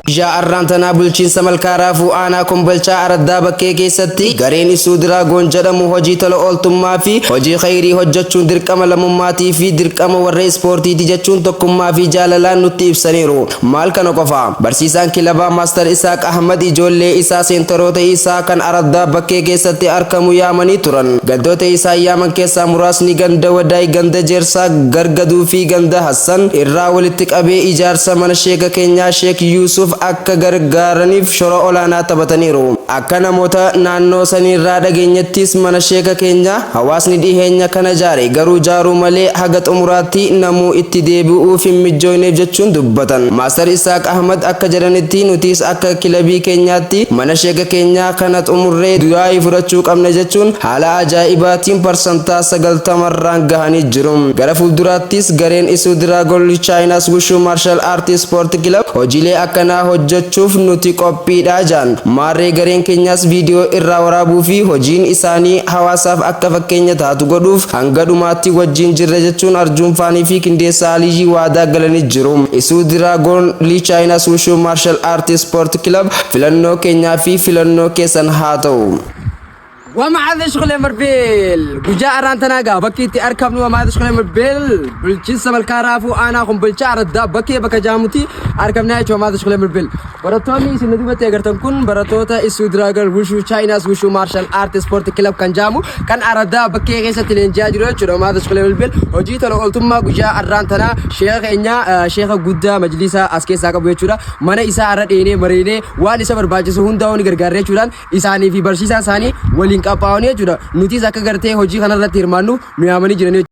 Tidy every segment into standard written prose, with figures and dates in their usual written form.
Guyyaa arraan tanaa bulchiinsa Malkaa Raafuu aanaa Kombolchaa araddaa Bakkee keessatti gareen Isuu Diraagoon jedhamu hojii tola ooltummaa fi hojii khayrii hojjechuun dirqama lammummaatii fi dirqama warra ispoortiiti jechuun tokkummaa fi jaalalaan nutti ibsaniiru. Maal kana qofa? Barsiisaan kilabaa Maastar Isaaq Ahmad ijoollee isaa seentaroota isaa kan araddaa Bakkee keessatti arkamu yaamanii turan. Gandoota isaan yaaman keessaa muraasni ganda Wadaay, ganda Jeersaa, Gargaduu fi ganda Hassan irraa walitti qabee ijaarsa mana sheeka keenyaa Sheek Yuusuf akka gargaaraniif shora olaanaa taphataniiru. Akka namoota naannoo saniirraa dhageenyettis mana sheeka keenyaa hawaasni dhiheenya kana jaare garuu jaaruu malee haga xumuraatti namuu itti deebi'uuf hin mijjooyneef jechuun dubbatan. Maastar Isaaq Ahmad akka jedhanitti nutiis akka kilabii keenyaatti mana sheeka keenyaa kana xumurree du'aa'ii fudhachuu qabna jechuun haala ajaa'ibaatiin parsantaa 90 irraan gahanii jiru. Gara fuulduraattis gareen Isuu Diraagon Chaayinaas Wushu Martial Arts Sport Club hojiilee akkanaa hojjechuuf nuti qophiidha jaan. Maarree gareen keenyaas viidiyoo irraa waraabuu fi hojiin isaanii hawaasaaf akka fakkeenya taatu godhuuf hanga dhumaatti wajjin jirra jechuun Arjuun Faanii fi Qindeessaa Aliyyii waadaa galanii jiru. Isuu Diraagon Chaayinaas Wushu Martial Arts Sport Club filannoo keenyaa fi filannoo keessan haa ta'u. وما شغل مربيل guyyaa arraan tanaa gaa bakki itti argamnu وما شغل مربيل bulchiinsa Malkaa Raafuu aanaa Kombolchaa araddaa Bakkee bakka jaamutti argamnaa jechuudha. وما شغل مربيل barattoonni isin duubatti agartan kun barattoota Isuu Diraagon Wushu Chaayinaas Wushu Martial Art Sport Club kan jaamu kan araddaa Bakkee keessatti leenji'aa jiru jechuudha. وما شغل مربيل hojii tola ooltummaa guyyaa arraan tanaa sheeka keenyaa, sheeka guddaa majlisaa as keessaa qabu jechuudha. Mana isaa irra dheenee mareenee waan isa barbaachisu hundaa ni gargaarre jechuudhaan isaanii fi barsiisaa isaanii waliin qophaa'anii jechuudha. Nutis akka gartee hojii kanarratti hirmaannu nu yaamanii jiran.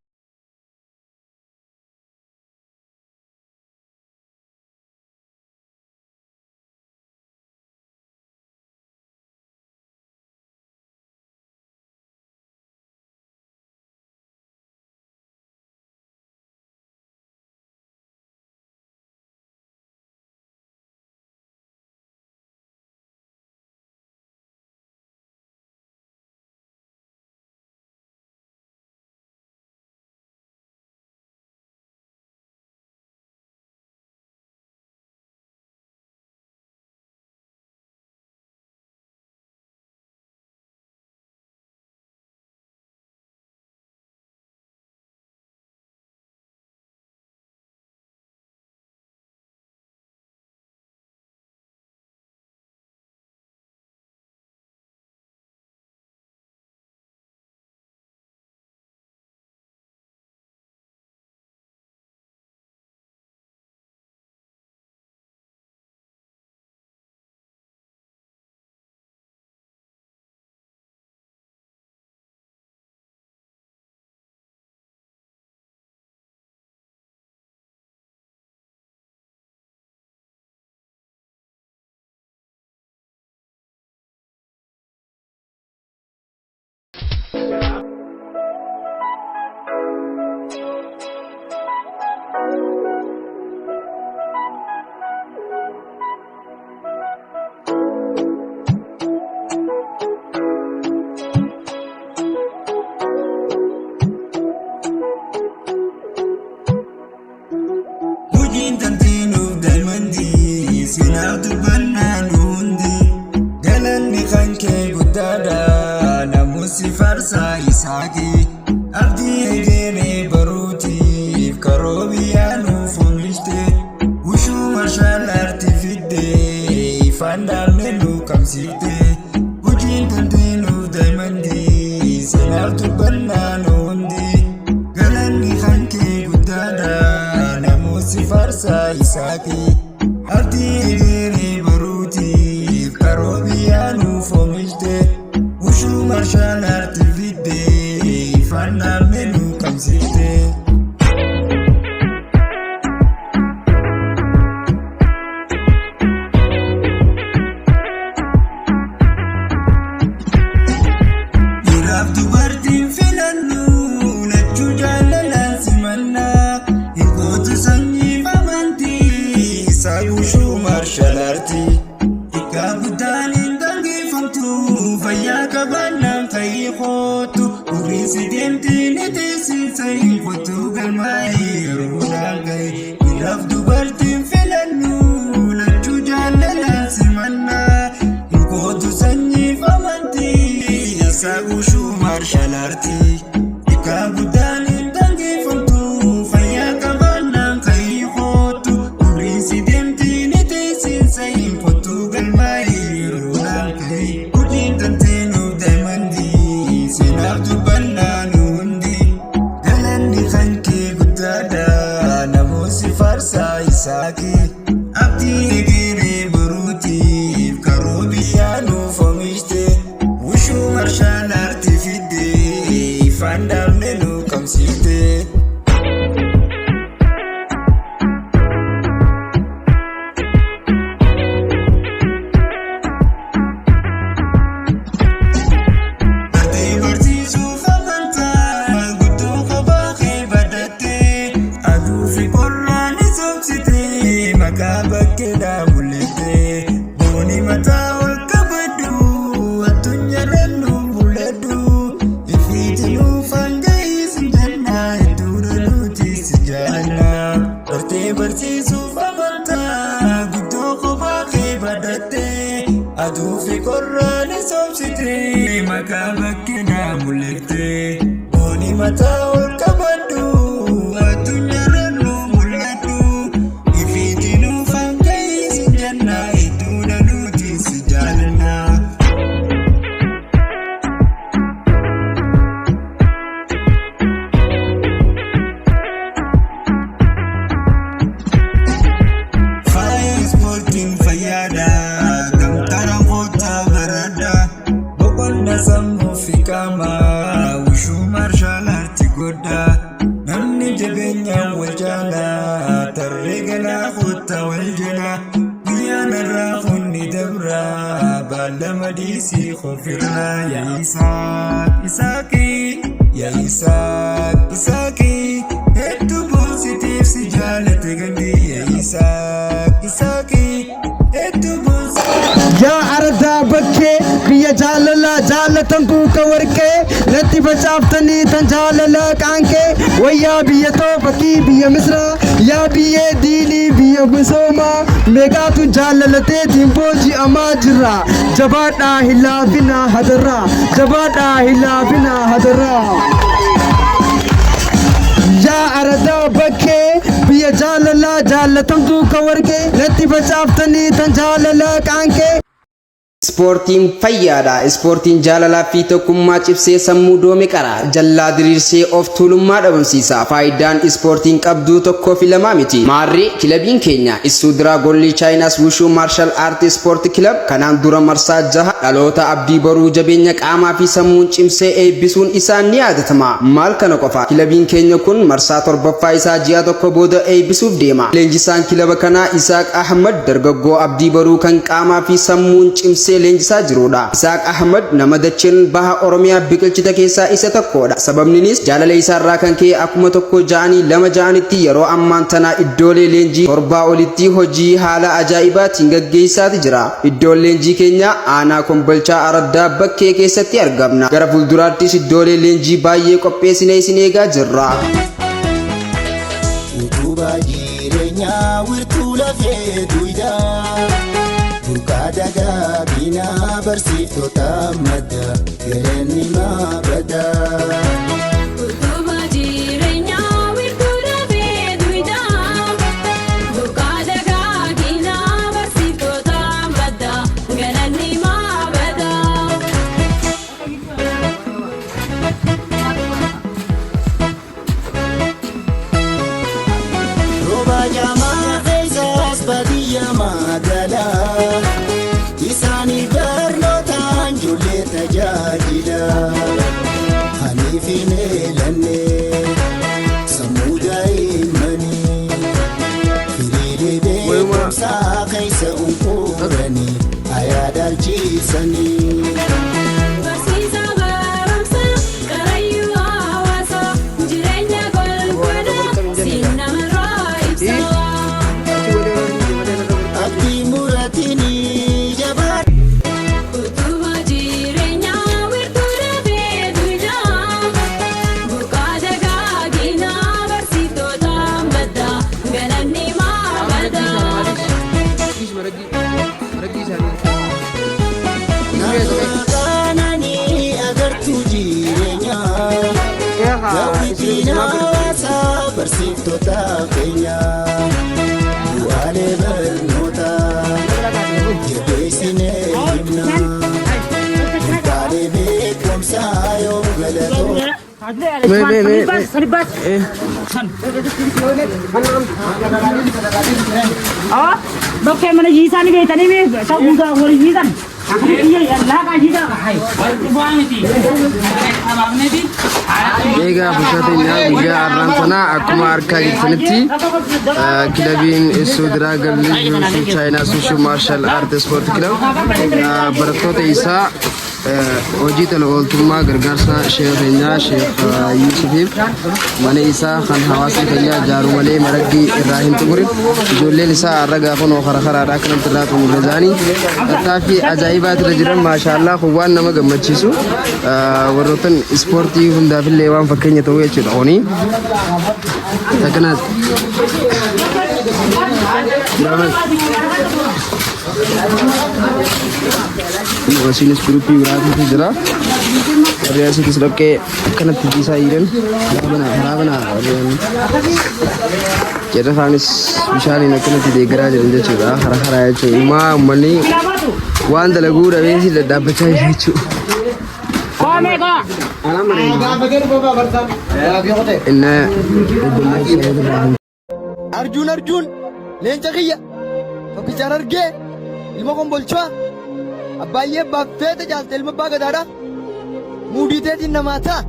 Hojiin tantiinuuf daa'imandi sinaaf dubbannaan hundi galanni kan kee guddaadha, namusi farsaa isaati abdii egeree baruutiif karoo biyyaa nuuf oomishte, wushuu martial art fidde, ifaan dhaabne nu qabsiifte. Hojiin tantiinuuf daa'imandi sinaaf dubbannaan hundi galanni kan kee guddaadha, namusi farsaa isaati abdii egeree baruutiif karoo biyyaa nuuf oomishte, wushuu martial art fidde, ifaan dhaabne nu qabsiifte. Dhiiraaf dubartiin filannu lachuu jaalalaan simannaa, hiikootu sanyiif amantii isaa wushuu martial art. Xiqqaa guddaan hin dangeeffamtu, fayyaa qabaannaan ka'ii kootu, umriin deemtii ni teessisa, kootu galmaa'ee yeroodhaan ga'e. Dhiiraaf dubartiin filannu lachuu jaalala. Martial artii. Hiikaa guddaan hin dangeeffamtu, fayyaa qabaannaan ka'ii kootu. Umriin si deemti ni teessiin sa'iin kottu galmaa'ee yeroodhaan ka'ii. Hojiin tanteenuuf daa'imandii seenaaf dubbannaa nu hundi. Galanni kan kee guddaadha, namoonni faarsaa isaaki. Abdii egeree boruutiif karoo biyyaa nuuf oomishte. Wushuu martial artii fidde, ifaan dhaabne nu qabsiifte. Bartee barsiisuuf amantaa guddoo kophaa kee badattee, aduu fi qorraan sobsitee, maqaa bakkeedhaa mul'attee, booni mataa ol qabadhu, addunyaarra nu mul'adhu, ifiiti nuuf hanga'iis jennaa, hedduudha nuti si jaallanna. Bartee barsiisuuf amantaa guddoo kophaa kee badattee, aduu fi qorraan sobsitee, maqaa bakkeedhaa mul'attee, booni mataa ol qabadhu, addunyaarra nu mul'adhu, ifiiti nuuf hanga'iis jennaa, hedduudha nuti si jaallanna. Faaya ispoortiin fayyaadha, gamtaan kottaa baradha. Boqonnaa sammuu fi qaamaa, wushuu martial artii godha. Namni jabeenyaan wal jaala, tarree galaa kottaa wal jala. Guyyaan irraa kunni dabra, baallama dhiisii kofirraa. Yaa Isaaq, Isaaqii, yaa Isaaq, Isaaqii. Hedduu boonsitiif si jaalate gandi, yaa Isaaq, Isaaqii. Hedduu boonsitiif. Yaa ardaa bakkee, biyya jaalalaa jaalatamtuu ka warqee natti facaaftanii tan jaalalaa qaanqee, wayyaa biyya too fakkii biyya Misraa, yaa biyyee diinii biyya misoomaa, meeqaatu jaalalateetiin booji'amaa jira. Jabaadhaa, hin laafinaa hadarraa, jabaadhaa, hin laafinaa hadarraa. Yaa aradaa bakkee, biyya jaalalaa jaalatamtuu ka warqee natti facaaftanii tan jaalalaa qaanqee. Ispoortiin fayyaadha. Ispoortiin jaalalaa fi tokkummaa cibsee sammuu doome qara. Jallaa diriirsee of tuulummaa dhabamsiisa. Faayidaan ispoortiin qabduu tokkoo fi lamaa miti. Maarree kilabiin keenya Issuu Diraagoonii Chaayinaas Wushuu Martial Art Sport Club kanaan dura marsaa 6 dhaloota abdii boruu jabeenya qaamaa fi sammuun cimsee eebbisuun isaa ni yaadatama. Maal kana qofa, kilabiin keenya kun marsaa torbaffaa isaa ji'a 1 booda eebbisuuf deema. Leenjisaan kilaba kanaa Isaaq Ahmad dargaggoo abdii boruu kan qaamaa fi sammuun cimsee leenjisaa jirudha. Isaaq Ahmad nama dacheen baha Oromiyaa biqilchita keessaa isa tokkodha. Sababninis jaalala isaarraa kan ka'e akkuma tokko ja'anii lama ja'anitti yeroo ammaan tana iddoolee leenjii 7 olitti hojii haala ajaa'ibaatiin gaggeessaati jira. Iddoon leenjii keenya aanaa Kombolchaa Araddaa Bakkee keessatti argamna. Gara fuulduraattis iddoolee leenjii baay'ee qopheessinee isin eegaa jirra. Utubaa jireenyaa, wirtuu lafee duydaa, burqaa dagaagina barsiiftota madda, galanni maabadaa. Utubaa jireenyaa, wirtuu lafee duydaa, burqaa dagaagina barsiiftota madda, galanni maabadaa. Rooba jaamaa keessaas baadiyyaa magaalaa, isaanii barnootaan ijoollee tajaajila. Haniif hin eelanne sammuu daa'immanii, hiriiree beekumsaa keessa unquuranii ayaa dhaalchisanii. Barsiisa barumsa qarayyuu hawaasa, jireenya golgolaa siin namarraa ibsa. Abdii muraatiinii jabaa. Utubaa jireenyaa, wirtuu lafee duydaa, burqaa dagaagina barsiiftota madda, galanni maabadaa. Naannoo qaananii agartuu jireenya. Barsiiftota keenya bu'aalee barnootaa jabeessinee himna. Taalee beekumsaa yoo galatoo. Mee mee mee mee. Bakkee mana jiisaa ni beektanii mee ta'uu guutaa walii jiisan. Egaa bulchaa guyyaa har'aan tanaa akkuma argaa jirtanitti kilabiin Issuu Diraagan Liyyuu Chaayinaa Suushuu Martial Art Sport Club barattoota isaa hojii tola ooltummaa gargaarsa sheekh keenyaa Sheekh Yuusufiif mana isaa kan hawaasni keenya ijaaru malee maraggii irraa hin xumurin ijoolleen isaa har'a gaafa noo kara karaadhaa akkanatti irraa xumurre isaanii tattaaffii ajaa'ibaatu irra jiran. Maashaallaa, kun waan nama gammachiisu, warroottan ispoortii hundaafillee waan fakkeenya ta'u jechuudha kuni. Takkanaas. Asiinis guruppii biraatu jira. Warri asiitis dhoqqee akkanatti jiisaa jiran. Karaa banaa jarra kaanis bishaaniin akkanatti deeggaraa jiran jechuudha. Karaa karaa jechuudha. Uumaa uummanni waan dalaguu dhabee si dhadhaabbachaa jira jechuudha. Inna Arjuun, Arjuun leenca kiyya tokkichaan argee ilma kombolchaa abbaayyee baaffeeta jaalte ilma abbaa gadaadha. Muudii teetiin namaa ta'a.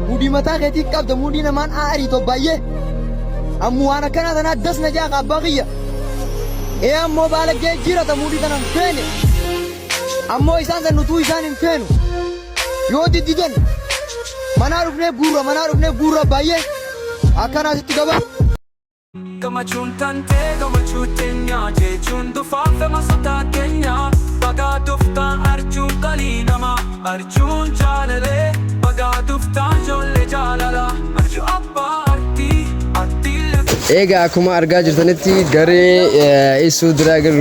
Muudii mataa keetii qabda, muudii namaan aariitu abbaayyee. Ammoo waan akkanaa tanaa das na jaaqa abbaa kiyya. Ee, ammoo baalaggee jirata muudii tana hin feene. Ammoo isaan san nutuu isaan hin feenu. Yoo diddidan manaa dhufnee guurra, manaa dhufnee guurra baay'ee akkanaasitti qaba. Gammachuun tantee gammachuu teenya jechuun dhufaafe masotaa keenya. Bagaa dhuftaan Arjuun, qalii nama Arjuun jaalalee. Bagaa dhuftaan ijoollee jaalala Arjuu abbaa artii artii. Egaa akkuma argaa jirtanitti garee Isuu Diraagan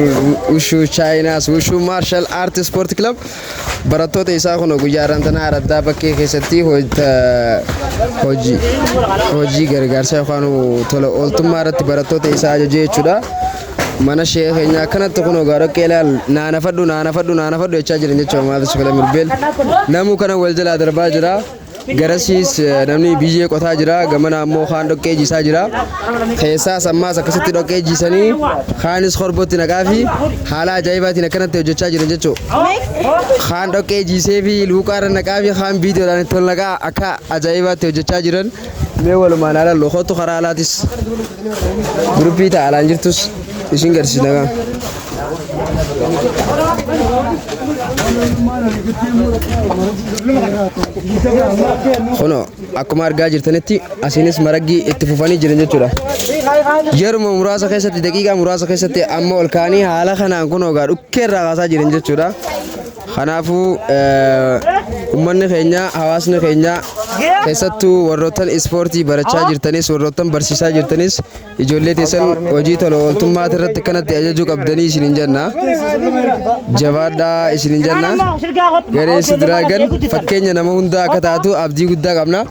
Ushuu Chaayinaa Ushuu Martial Art Sport Club barattoota isaa kun guyyaa har'aan tanaa araddaa bakkee keessatti hojii gargaarsaa yookaan tola ooltummaa irratti barattoota isaa ajajee jechuudha. Mana shee keenya akkanatti kun ogaa dhoqqee ilaal, naanafadhu, naanafadhu, naanafadhu jechaa jiran jechuudha. Maal sukala mirbeel namuu kana wal jalaa darbaa jira. Garasiis namni biyyee qotaa jira, gamana ammoo kaan dhoqqee jiisaa jira. Keessaas ammaas akkasitti dhoqqee jiisanii kaanis korbootti naqaa fi haala ajaa'ibaatiin akkanatti hojjechaa jiran jechuudha. Kaan dhoqqee jiisee fi luuqaa irra naqaa fi kaan viidiyoodhaan itti ol naqaa akka ajaa'ibaatti hojjechaa jiran. Mee walumaan haala lokootu karaa alaatis guruppii ta'a alaan jirtus isin garsiisna gaa. Kunoo akkuma argaa jirtanitti asiinis maraggii itti fufanii jiran jechuudha. Yeruma muraasa keessatti, daqiiqaa muraasa keessatti amma ol ka'anii haala kanaan kunoo gaa dhukkee irraa kaasaa jiran jechuudha. Kanaafuu uummanni keenya, hawaasni keenya, keessattuu warroottan ispoortii barachaa jirtanis, warroottan barsiisaa jirtanis, ijoollee teessan hojii tola ooltummaa irratti kanatti ajajuu qabdanii isiniin jenna. Jabaadhaa isiniin jenna. Garee Sidiraagan fakkeenya nama hundaa akka taatu abdii guddaa qabna.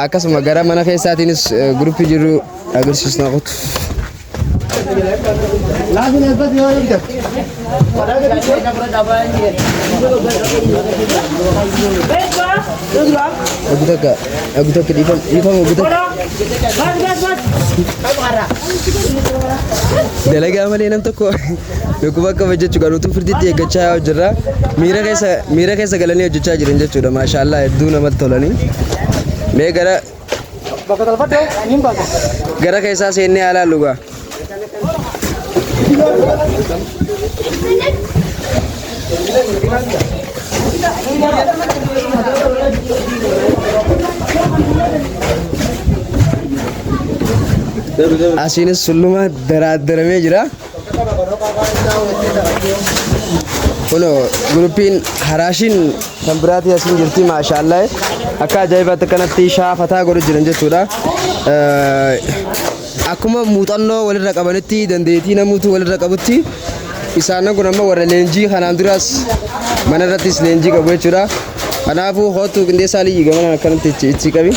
Akkasuma gara mana keessaatiinis guruppii jiru agarsiisna qotu. Ogu takka, ogu takka, dhiifama, dhiifama, ogu takka. Dalagaa malee nam tokko dhukkuba akka hojjechuu kan utuu firdiitti eeggachaa jirra. Miira keessa galanii hojjechaa jiran jechuudha. Maashaallah, hedduu namatti tolanii. Mee gara keessaa seennee haa ilaallu gaa. Asiinis sulluma daraaddaramee jira. Kunoo guruppiin haraashiin kan biraatii asiin jirti. Maashaallah, akka ajaa'ibaatti akkanatti shaafataa godhu jiran jechuudha. Akkuma muuxannoo walirra qabanitti, dandeettii namuutu walirra qabutti, isaan kun amma warra leenjii kanaan duraas mana irrattis leenjii qabu jechuudha. Kanaafuu hootu qindeessaa liyyi gamanaan akkanatti itti qabi.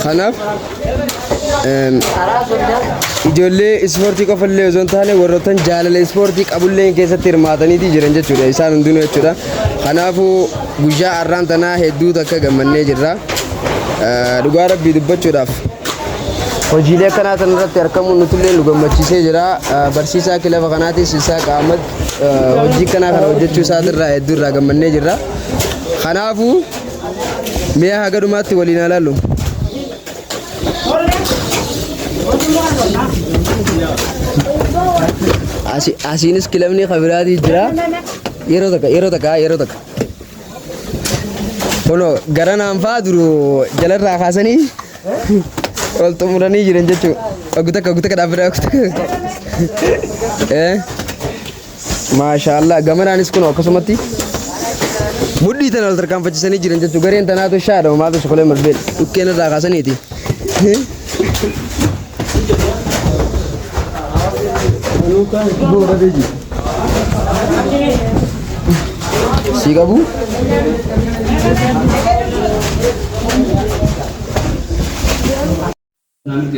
Kanaaf ijoollee ispoortii qofallee osoo hin taane warroottan jaalala ispoortii qabullee keessatti hirmaataniiti jiran jechuudha isaan hundinuu jechuudha. Kanaafuu guyyaa har'aan tanaa hedduu takka gammannee jirra. Dhugaa rabbii dubbachuudhaaf hojiilee akkanaa tan irratti argamuun nutullee nu gammachiisee jira. Barsiisaa kilaba kanaatis Isaaq Ahmad hojii akkanaa kana hojjechuu isaatirraa hedduu irraa gammannee jirra. Kanaafuu mi'a haga dhumaatti waliin haa ilaallu. Asiinis kilabni kabiraatii jira. Yeroo takka yeroo takka yeroo takka. Kunoo gara naan fa'aa duru jalarraa kaasanii ol xumuranii jiran jechuudha. Ogu takka ogu takka dhaabbata ogu takka. Eh. Maashaallah gamanaanis kunoo akkasumatti mudhii tana ol tarkaanfachisanii jiran jechuudha. Gareen tanaatu shaadha maaltu sokolee marbeel dhukkeen irraa kaasaniiti. Si qabu?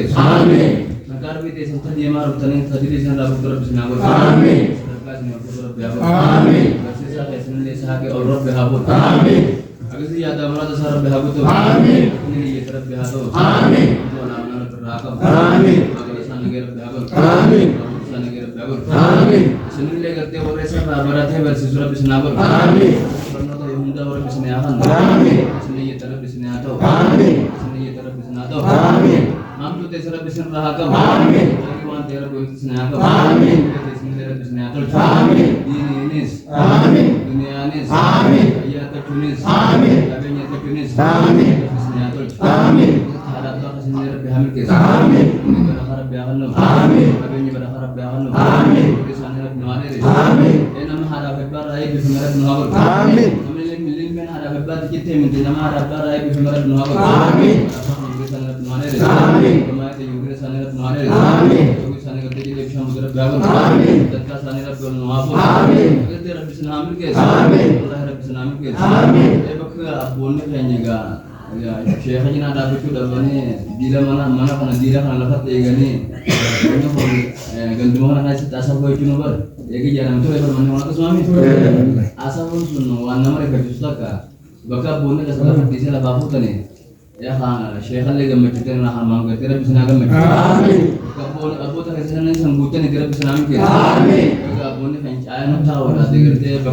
Maqaa Rabbii teessan ta deemaa dhuftanii ta dilii isin irraa furtu Rabbi isin haa godhu. Sadarkaa isin ol fuudhu Rabbi haa godhu. Barsiisaa keessanillee isa haqee ol Rabbi haa godhu. Akkasii yaada muraasa isaa Rabbi haa guutu. Inni niyyata Rabbi haa ta'u. Inni olaanaa Rabbi irraa haa qabu. Magaalaa isaa nagee Rabbi haa godhu. Abbootii isaa nagee Rabbi haa godhu. Isinillee gartee warra isa irraa baratee barsiisu Rabbi isin haa godhu. Barnoota hundaa Rabbi isin haa kennu. Isin niyyata Rabbi isin haa ta'u. Isin niyyata Rabbi isin haa ta'u. Hamtuu teessa Rabbi isin irraa haa qabu. Haqi waan ta'e Rabbi ofitti isin haa qabu. Isinillee Rabbi isin haa tolchu. Diiniinis. Duniyaanis. Fayyaa argachuunis. Qabeenya argachuunis. Rabbi isin haa tolchu. Haadha abbaa keessanillee Rabbi haa milkeessu. Umrii barakaa Rabbi haa kennuuf. Qabeenya barakaa Rabbi haa kennuuf. Umrii isaanii Rabbi nu haa dheeressu. Nama haadhaaf abbaa irraa eebbifame Rabbi nu haa godhu. Namni ilmeen haadhaaf abbaatti jettee miti nama haadhaaf abbaa irraa eebbifame Rabbi nu haa godhu. Umrii isaanii Rabbi nu haa dheeressu. Dhumaa ta'e umrii isaanii Rabbi nu haa dheeressu. Ta'uu isaanii gartee jedhee bishaan buute Rabbi haa godhu. Sadarkaa isaanii Rabbi ol nu haa fuudhu. Gartee Rabbi isin haa milkeessu. Wallaahi Rabbi isin haa milkeessu. Bakka abboonni keenya egaa sheekha cinaa dhaabbachuu dhabanii diila mana mana kana diila kana lafatti eeganii inni kun ganduma kana keessatti asafoo jechuun nu bara eegee ijaarame ture bara manni kun akkasuma miti. Asafoon sun waan nama rifachiisu takka bakka abboonni keessa lafa dhiisee lafaa fuutanii sheekallee gammachiiftee na harmaan gartee rabbi sinaa gammachiisu. Abboota keessa sanan san guuttanii rabbi sinaa milkeessu. Bakka abboonni kan caayaa nu taa'uudha gartee.